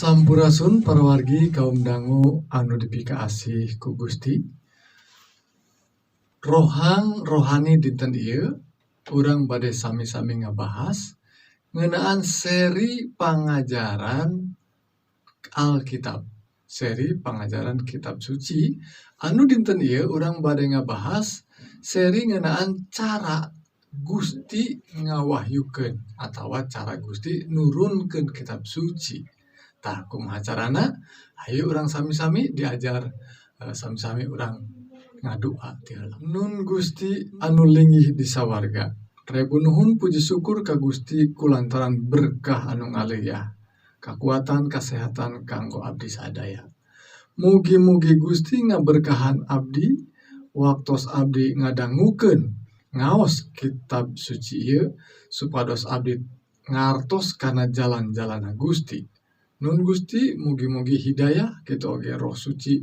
Sampurasun parawargi kaum dangu anu dipikaasih ku Gusti. Rohang rohani dinten ieu urang bade sami-sami ngabahas ngeunaan seri pangajaran Alkitab. Seri pangajaran kitab suci anu dinten ieu urang bade ngabahas seri ngeunaan cara Gusti ngawahyukeun atawa cara Gusti nurunkeun kitab suci. Tah kumaha carana? Hayu urang sami-sami diajar, sami-sami urang ngadua ti heula. Nun Gusti anu linggih di sawarga. Rebu nuhun puji syukur ka Gusti kulantaran berkah anu ngaleuya, kakuatan kasehatan kanggo abdi sadaya. Mugi-mugi Gusti ngaberkahan abdi waktos abdi ngadangukeun ngaos kitab suci ieu supados abdi ngartos kana jalan-jalanna Gusti. Nun Gusti, mugi-mugi hidayah kitu oge Roh Suci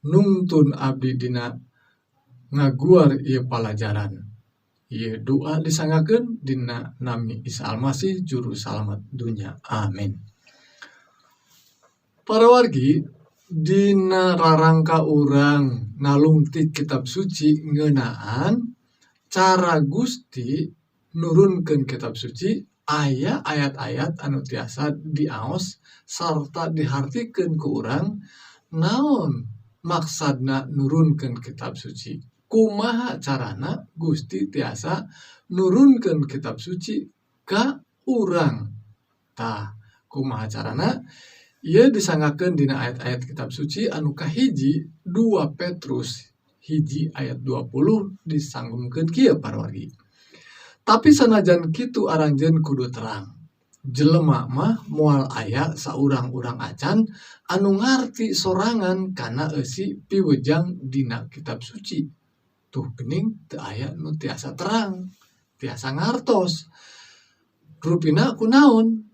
nungtun abdi dina ngaguar ieu palajaran. Ieu doa disanggakeun dina nami Isa Almasih juru salamet dunya. Amin. Parawargi, dina rarangka urang nalungtik kitab suci ngeunaan cara Gusti nurunkeun kitab suci, aya ayat-ayat anu tiasa diaos sarta dihartikeun ku urang naon maksadna nurunkeun kitab suci. Kumaha carana Gusti tiasa nurunkeun kitab suci ka urang. Tah, kumaha carana? Ieu disanggakeun dina ayat-ayat kitab suci anu kahiji 2 Petrus 1 ayat 20 disanggumkeun kieu parawargi. Tapi sanajan kitu aranjeun kudu terang. Jelema mah moal aya saurang-urang acan anu ngarti sorangan kana eusi piwejang dina kitab suci. Tuh geuning teu aya nu tiasa terang, tiasa ngartos. Rupina kunaon?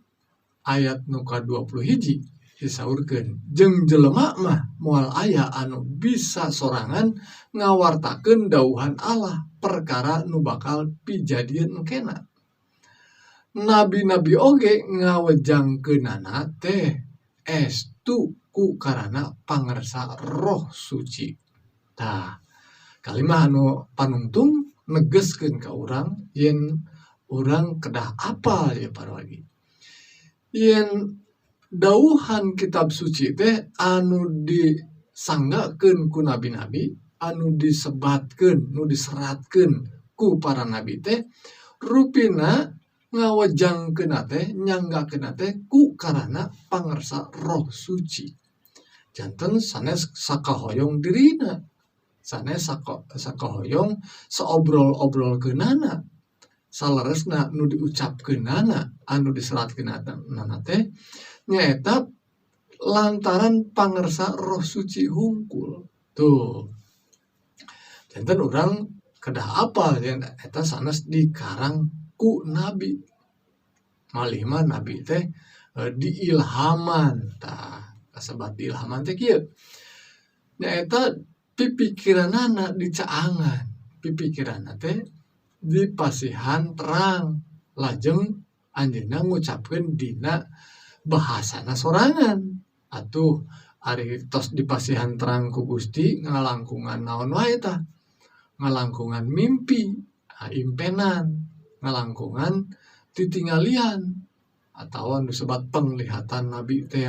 Ayat nu ka-21 disaurkeun, jeung jelema mah moal aya anu bisa sorangan ngawartakeun dauhan Allah perkara nu bakal pijadieun engkena. Nabi-nabi oge ngawejangkeunana teh estu ku karana pangersa Roh Suci. Tah, kalimah anu panungtung negeskeun ka urang yen urang kedah apal ieu parawargi. Yen dauhan kitab suci teh anu disanggakeun ku nabi-nabi, anu disebatkeun, nu diseratkeun ku para nabi teh rupina ngawejangkeunna teh, nyanggakeunna teh ku karana pangersa Roh Suci. Janten sanes sakahoyong dirina, sanes sakahoyong saobrol-obrolkeunana, saleresna nu diucapkeunana, anu diseratkeunana teh nyaeta lantaran pangersa Roh Suci hungkul. Tuh. Janten urang kedah apal yen eta sanes dikarang ku nabi. Malih mah nabi teh diilhaman. Tah, kasebat diilhaman teh kieu. Nyaeta pipikiranana dicaangan, pipikiranna teh dipasihan terang, lajeng anjeunna ngucapkeun dina bahasana sorangan. Atuh ari tos dipasihan terang ku Gusti ngalangkungan naon wae tah? Ngalangkungan mimpi, impenan, ngalangkungan titingalian atawa nu disebat penglihatan nabi teh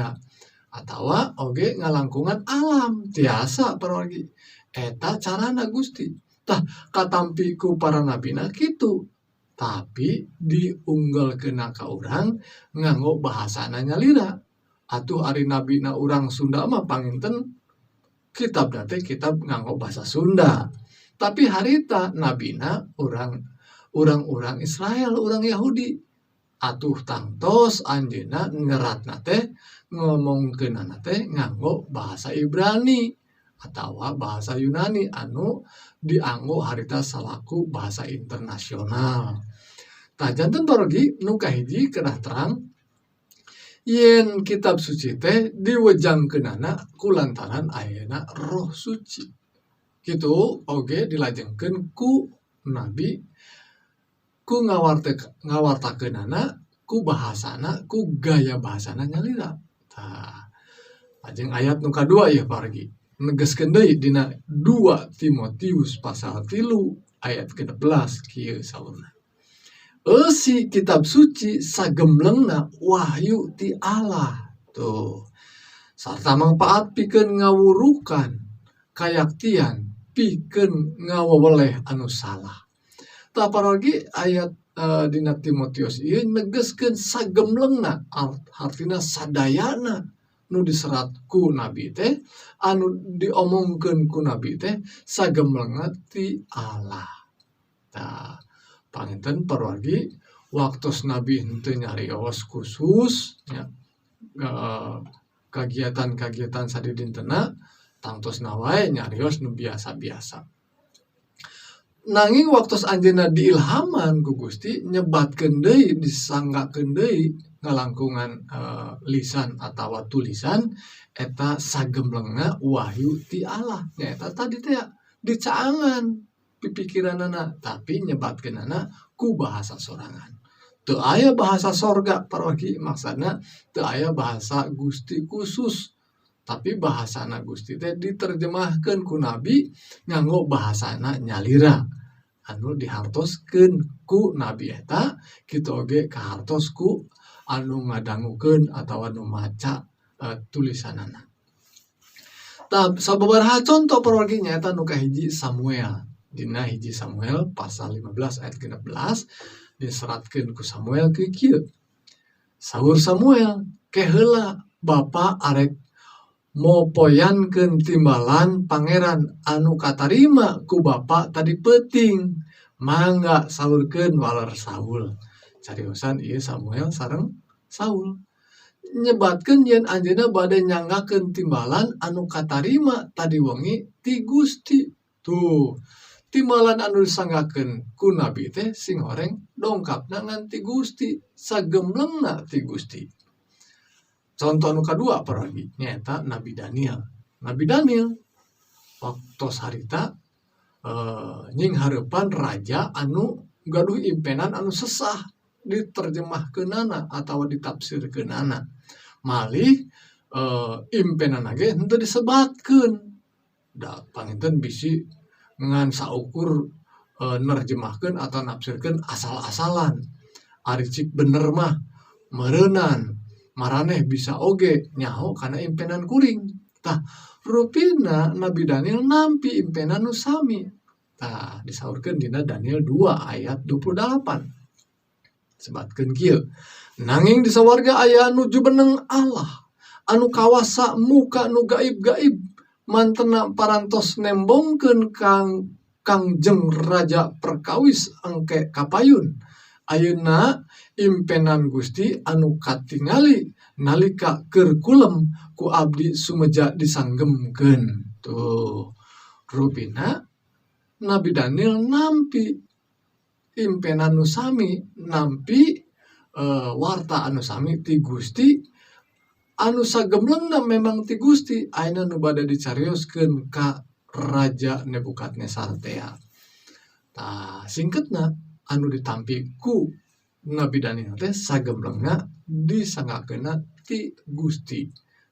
atawa oge ngalangkungan alam tiasa parawargi. Eta carana Gusti. Tah katampi ku para nabina kitu. Tapi diunggalkeunna ka urang nganggo bahasana nyalira. Atuh ari nabina urang Sunda mah panginten kitabna teh kitab nganggo bahasa Sunda. Tapi harita nabina urang-urang Israel, urang Yahudi. Atuh tangtos anjeunna nyeratna teh ngomongkeunana teh nganggo bahasa Ibrani atawa bahasa Yunani anu dianggo harita salaku bahasa internasional. Tah janten parawargi nu kahiji kedah terang yen kitab suci teh diwejangkeunana kulantaran ayana Roh Suci. Kitu oge dilajengkeun ku nabi ku ngawartakeunana ku bahasana ku gaya bahasana nyalira. Tah, lajeng ayat nu kadua ieu pargi negeskeun deui dina 2 Timotius pasal 3 ayat 16 kieu saurna. Eusi kitab suci sagemblengna wahyu ti Allah. Tuh. Sarta mangpaat pikeun ngawurukan kayaktian pikeun ngawaweleh anu salah. Tah paragi ayat dina Timotius ieu negeskeun sagemblengna, hartina sadayana nu diserat ku nabi teh, anu diomongkeun ku nabi teh sagemblengna ti Allah. Tah, panginten parwargi waktos nabi henteu nyarios khusus nya kagiatan-kagiatan sadidintena tangtosna wae nyarios nu biasa-biasa. Nanging waktos anjeunna diilhaman ku Gusti nyebatkeun deui disanggakeun deui ngalangkungan lisan atawa tulisan eta sagemblengna wahyu ti Allah. Nyaeta tadi teh dicaangan pipikiranana tapi nyebatkeunana ku bahasa sorangan. Teu aya bahasa sorga parwargi, maksudna teu aya bahasa Gusti khusus. Tapi bahasana Gusti teh diterjemahkeun ku nabi nganggo bahasana nyalira anu dihartoskeun ku nabi eta kitu oge kahartos ku anu ngadangukeun atawa nu maca tulisanana. Tah sababaraha conto parwargi nyaeta nu kahiji Samuel. Dina hiji Samuel pasal 15 ayat 16 diseratkeun ku Samuel kieu. Saur Samuel, keheula bapa arek mopoyankeun timbalan pangeran anu katarima ku bapa tadi peuting, mangga saurkeun waler Saul. Cariosan ieu Samuel sareng Saul. Nyebatkeun yen anjeunna bade nyanggakeun timbalan anu katarima tadi wengi ti Gusti. Tuh, timbalan anu disanggakeun ku nabi teh sing horeng dongkapna ngan ti Gusti, sagemblengna ti Gusti. Contoh nu kadua paragi nyaeta Nabi Daniel. Nabi Daniel waktos harita nying hareupan raja anu gaduh impenan anu sesah diterjemahkeunana atawa ditafsirkeunana. Malih impenanna ge henteu disebatkeun. Da panginten bisi ngan saukur nerjemahkeun atau nafsirkeun asal-asalan. Ari cik bener mah meureunan maraneh bisa oge nyaho kana impenan kuring. Tah rupina Nabi Daniel nampi impenan nu sami. Tah disaurkeun dina Daniel 2 ayat 28. Sebatkeun kieu. Nanging di sawarga aya nu jumeneng Allah anu kawasa muka nu gaib-gaib mantena parantos nembongkeun kang Kangjeng Raja perkawis engke kapayun. Ayeuna impenan Gusti anu katingali nalika keur kulem ku abdi sumeja disanggemkeun. Tuh, rupina Nabi Daniel nampi impenan nu sami, nampi warta anu sami ti Gusti anu sagemblengna memang ti Gusti ayeuna nu bade dicarioskeun ka Raja Nebukadnesar tea. Tah singketna anu ditampi ku Nabi Daniel teh sagemblengna disanggakeunna ti Gusti.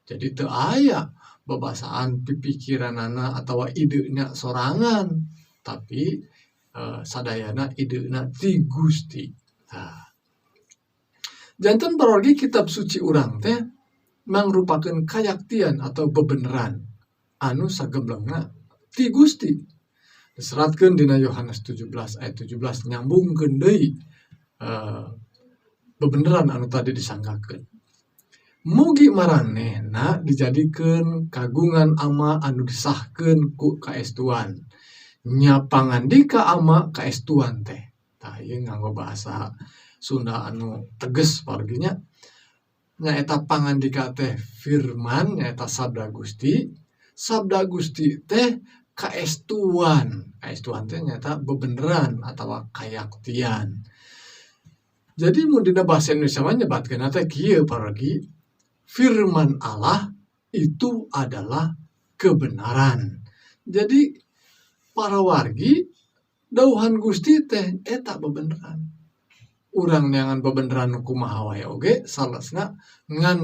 Jadi teu aya babasaan pipikiranana atawa idena sorangan, tapi sadayana idena ti Gusti. Tah. Janten parwargi kitab suci urang teh mangrupakeun kayaktian atau bebeneran anu sagemblengna ti Gusti. Diseratkeun dina Yohanes 17 ayat 17 nyambungkeun deui bebeneran anu tadi disanggakeun. Mugi maranehna dijadikeun kagungan Ama anu disahkeun ku kaestuan. Nya pangandika Ama kaestuan teh. Tah ieu nganggo bahasa Sunda anu teges parginya. Nyaeta pangandika teh firman, nyaeta sabda Gusti. Sabda Gusti teh kaestuan. Kaestuan teh nyaeta bebeneran atawa kayaktian. Jadi mun dina bahasa Indonesia mah nyebatkeunna teh kieu pargi, firman Allah itu adalah kebenaran. Jadi para wargi dauhan Gusti teh eta bebeneran. Urang neangan bebeneran kumaha wae oge salesna ngan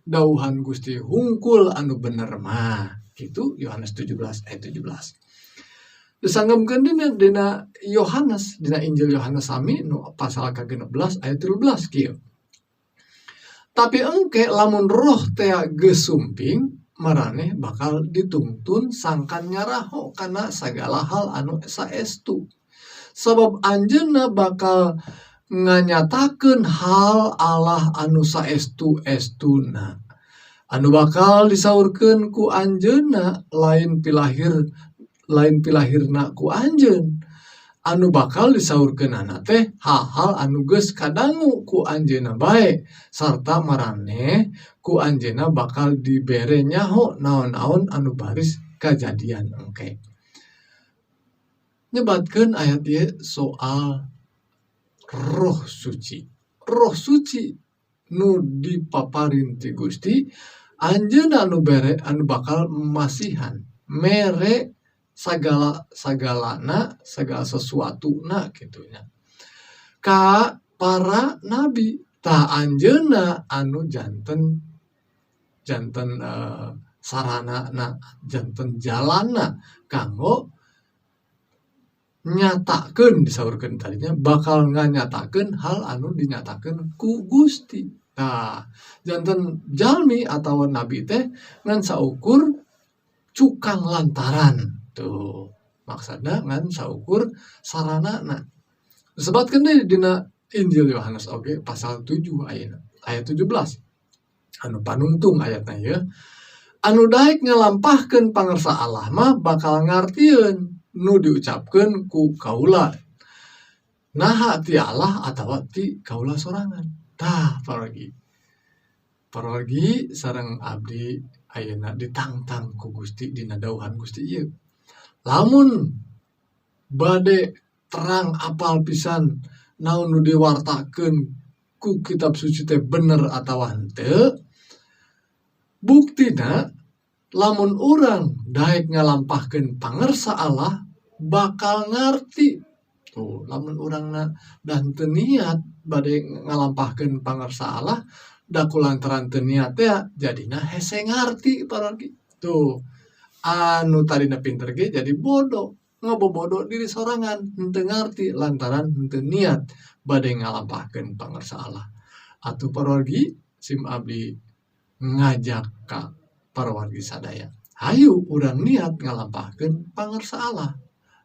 Dauhan Gusti hungkul anu bener mah. Kitu Yohanes 17 ayat 17. Disanggemkeun dina Yohanes, dina Injil Yohanes sami nu pasal ka-16 ayat 13 kieu. Tapi engke lamun roh tea geus sumping maraneh bakal ditungtun sangkan nyaraho kana sagala hal anu saestu. Sabab anjeunna bakal nganyatakeun hal Allah anu saestu-estuna. Anu bakal disaurkeun ku anjeunna lain pilahirna ku anjeun. Anu bakal disaurkeunana teh hal-hal anu geus kadangu ku anjeunna bae sarta maraneh ku anjeunna bakal dibere nyaho naon-naon anu baris kajadian engke. Nyebatkeun ayat ieu soal Roh Suci. Roh Suci nu dipaparin ti Gusti anjeunna anu bere anu bakal masihan mere segala sagalana segala sesuatuna kitu nya ka para nabi. Tah anjeunna anu janten saranana janten jalana kanggo nyatakeun disaurkeun tadinya bakal nganyatakeun hal anu dinyatakeun ku Gusti. Tah janten jalmi atawa nabi teh ngan saukur cukang lantaran. Tuh maksudna ngan saukur saranana. Disebatkeun deui dina Injil Yohanes oge pasal 7 ayeuna ayat 17. Anu panungtung ayatna ieu anu daek ngalampahkeun pangersa Allah mah bakal ngartieun nu diucapkeun ku kaula naha ti Allah atawa ti kaula sorangan. Tah parwargi sareng abdi ayeuna ditangtang ku Gusti dina dauhan Gusti ieu. Lamun bade terang apal pisan naon nu diwartakeun ku kitab suci teh bener atawa henteu, buktina lamun urang daek ngalampahkeun pangersa Allah bakal ngarti. Tuh, lamun urangna dan teu niat bade ngalampahkeun pangersa Allah, da kulantaran teu niat teh jadina hese ngarti parwargi. Tuh, anu tadina pinter ge jadi bodoh, ngabobodo diri sorangan henteu ngarti lantaran henteu niat bade ngalampahkeun pangersa Allah. Atuh parwargi sim abdi ngajak ka parwargi sadaya, hayu urang niat ngalampahkeun pangersa Allah.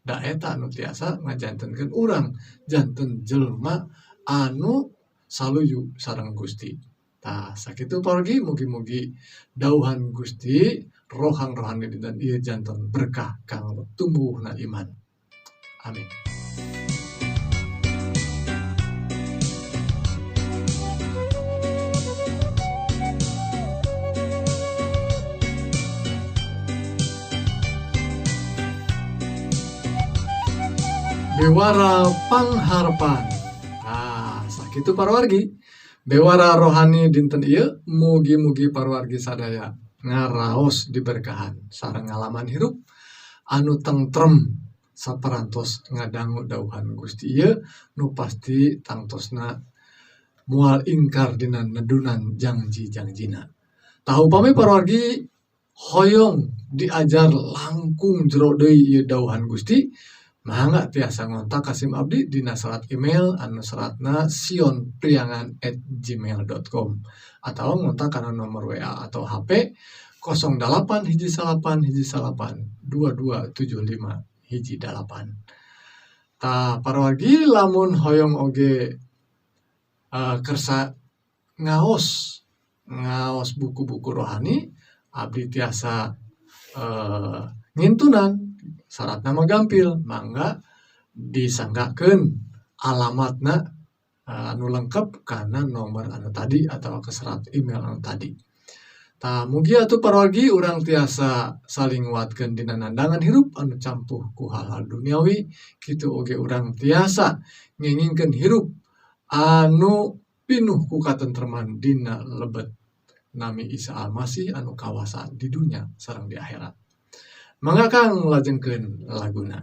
Da eta anu tiasa ngajantenkeun urang janten jelema anu saluyu sareng Gusti. Tah sakitu parwargi, mugi-mugi dauhan Gusti rohang rohani dinten ieu janten berkah kanggo tumbuhna iman. Amin. Bewara Pangharpan. Nah, sakitu parwargi. Bewara rohani dinten ieu mugi-mugi parwargi sadaya ngaraos diberkahan sareng ngalaman hirup anu tentrem saparantos ngadangu dauhan Gusti ieu nu pasti tangtosna moal ingkar dina nedunan janji-janjina. Tah upami parwargi hoyong diajar langkung jero deui ieu dauhan Gusti, mangga tiasa ngontak ka sim abdi dina serat email anu seratna sionpriangan@gmail.com atau ngontak kana nomor WA atau HP 08 19 19 22 75 18. Tah parwargi lamun hoyong oge kersa ngaos buku-buku rohani abdi tiasa ngintunan. Syaratna mah gampil, mangga disanggakeun alamatna anu lengkap kana nomor anu tadi atau ke serat email anu tadi. Tah mugi atuh parwargi urang tiasa saling nguatkeun dina nandangan hirup anu campuh ku hal-hal duniawi, kitu oge urang tiasa ngengingkeun hirup anu pinuh ku katentreman dina lebet nami Isa Almasih anu kawasa di dunya sareng di akhirat. Mangga Kang lajengkeun laguna.